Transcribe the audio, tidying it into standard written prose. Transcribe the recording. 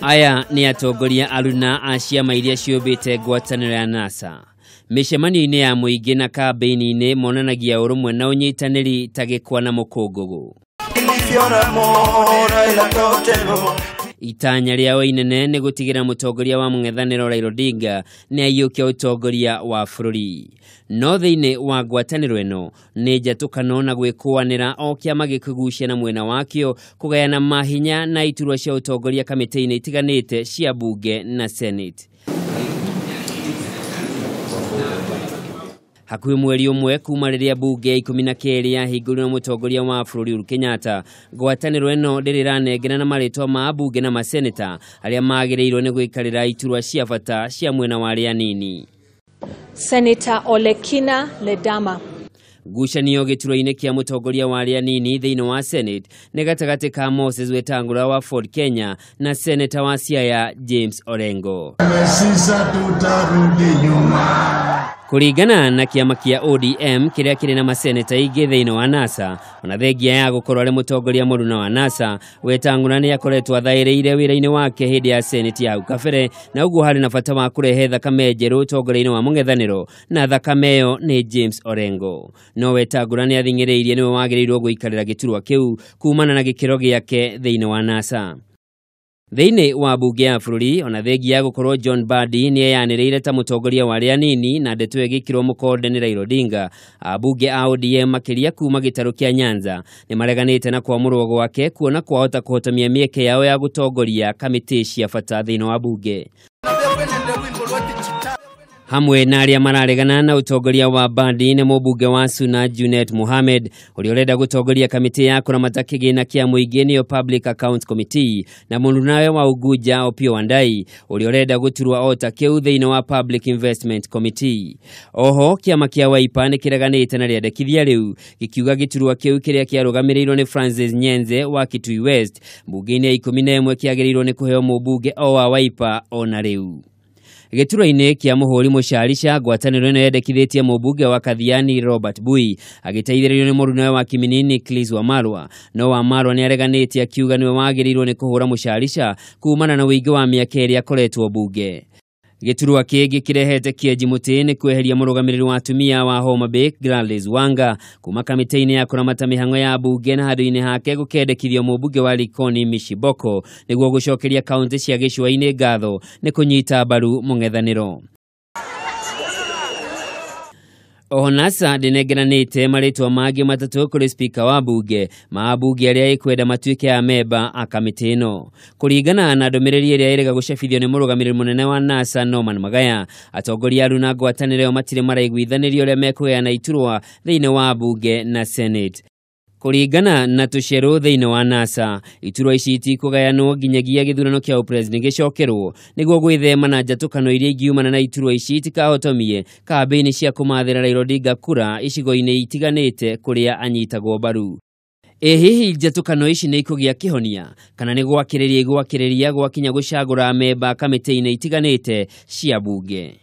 Aya nĩ atongoria aruna a ciama iria ciũmbĩte ngwatanĩro ya NASA. Mĩcemanio-inĩ ya mũingĩ na kambĩini-inĩ monanagia ũrũmwe na ũnyitanĩri ta gĩkwa na mũkũngũgũ. Itanya rĩao inene nĩ gũtigĩra mũtongoria wa mũng'ethanĩro Raila Odinga nĩ aiyũkia ũtongoria wa bũrũri. No thĩinĩ wa ngwatanĩro ĩno nĩ njatũkano na gwĩkũanĩra o kĩama gĩkĩgucia na mwena wakĩo kũgayana mahinya na iturwa cia ũtongoria kamĩtĩ-inĩ itiganĩte cia bunge na Senate. Hakuhĩ mweri ũmwe kuma rĩrĩa bunge ya 12 yahingũrirwo nĩ mũtongoria wa bũrũri Uhuru Kenyatta, ngwatanĩro ĩno ndĩrĩ ĩranengera na marĩtwa ma ambunge na maseneta arĩa magĩrĩirwo nĩ gũikarĩra iturwa cia bata cia mwena wa arĩa anini. Senator Olekina Ledama. Ngucanio gĩturwa-inĩ kĩa mũtongoria wa arĩa anini thĩinĩ wa Senate nĩ gatagatĩ ka Moses Wetangula wa Ford Kenya na Senator wa Siaya James Orengo. Sisa tutarudi nyuma. Kũringana na kĩama kĩa ODM kĩrĩa kĩrĩ na maseneta aingĩ thĩinĩ wa NASA, ona thengia ya gũkorwo arĩ mũtongoria mũruna wa NASA, Wetangula nĩ akoretwo athaĩrĩire wĩra-inĩ wake hĩndĩ ya Senate ya hau kabere, na ũguo harĩ na bata wa kũrehe thakame njerũ ũtongoria-inĩ wa mũng'ethanĩro, na thakame ĩyo nĩ James Orengo. No Wetangula nĩ athing'ĩrĩirie nĩwe wagĩrĩirwo gũikarĩra gĩturwa kĩu kumana na gĩkĩro gĩake thĩinĩ wa NASA. Thĩinĩ wa bunge ya bũrũri ona thengia ya gũkorwo John Mbadi nĩ eyanĩrĩire ta mũtongoria wa arĩa anini na ndeto ĩgĩkĩrwo mũkonde nĩ Raila Odinga, ambunge a ODM makĩria kuma gĩtarũ kĩa Nyanza nĩ mareganĩte na kwamũrwo gwake kuona kwahota kũhotomia mĩeke yao ya gũtongoria kamĩtĩ cia bata thĩinĩ wa bunge. Hamwe na arĩa mararegana na ũtongoria wa Mbadi nĩ mũmbunge wa Suna Junet Mohamed ũrĩa ũrenda gũtongoria kamĩtĩ ya kũramata kĩgĩna kĩa mũingĩ nĩyo Public Accounts Committee, na mũrunawe wa Unguja Opiyo Wandayi ũrĩa ũrenda gũturwa o ta kĩu thĩinĩ wa Public Investment Committee. Oho kĩama kĩa Wiper nĩ kĩreganĩte na rĩendekithia rĩu gĩkiuga gĩturwa kĩu kĩrĩa kĩarũgamĩrĩirwo nĩ Francis Nyenze wa Kitui West mbunge-inĩ ya 11 kĩagĩrĩirwo nĩ kũheo mũmbunge o wa Wiper ona rĩu. Gĩturwa-inĩ kĩa mũhũri mũcarica ngwatanĩro ĩno yendekithĩtie mũmbunge wa Kathiani Robert Bui agĩteithĩrĩrio nĩ mũrunawe wa Kiminini Clis Wamalwa, no Wamalwa nĩ areganĩte akiuga nĩwe wagĩrĩirwo nĩ kũhũra mũcarica kumana na ũingĩ wa mĩaka ĩrĩa akoretwo bunge. Gĩturwa kĩngĩ kĩrehete kĩenji mũtĩ nĩ kweheria mũrũgamĩrĩri wa atumia wa Homa Bay Gladys Wanga kuma kamĩtĩ-inĩ ya kũramata mĩhang'o ya bunge na handũ-inĩ hake gũkendekithio mũmbunge wa Likoni Mishiboko nĩguo gũcokeria kaunti cia gĩcũa-inĩ ngatho nĩ kũnyita mbaru mũng'ethanĩro. Oho NASA ndĩnengeranĩte marĩtwa mangĩ matatũ kũrĩ spika wa bunge ma ambunge arĩa ĩkwenda matuĩke amemba a kamĩtĩ ĩno. Kũringana na ndũmĩrĩri ĩrĩa ĩrega gũcabithio nĩ mũrũgamĩrĩri mũnene wa NASA Norman Magaya, atongoria aruna ngwatanĩro ĩyo matirĩ maraiguithanĩria ũrĩa mekũgayana iturwa thĩinĩ wa bunge na Senate. Kũringana na tũcerũ thĩinĩ wa NASA, iturwa ici itikũgayanwo nginyagia gĩthurano kĩa ũpresident gĩcokerwo nĩguo gwĩthema na njatũkano iria ingiumana na iturwa ici itikahotomie kambĩini cia kũmathĩra Raila Odinga kura icigo-inĩ itiganĩte kũrĩa anyitagwo mbaru. Ĩ hihi njatũkano ici nĩ ikũgĩa kĩhonia kana nĩ gwakĩrĩria igwakĩrĩria gwakinya gũcagũra amemba kamĩtĩ-inĩ itiganĩte cia bunge?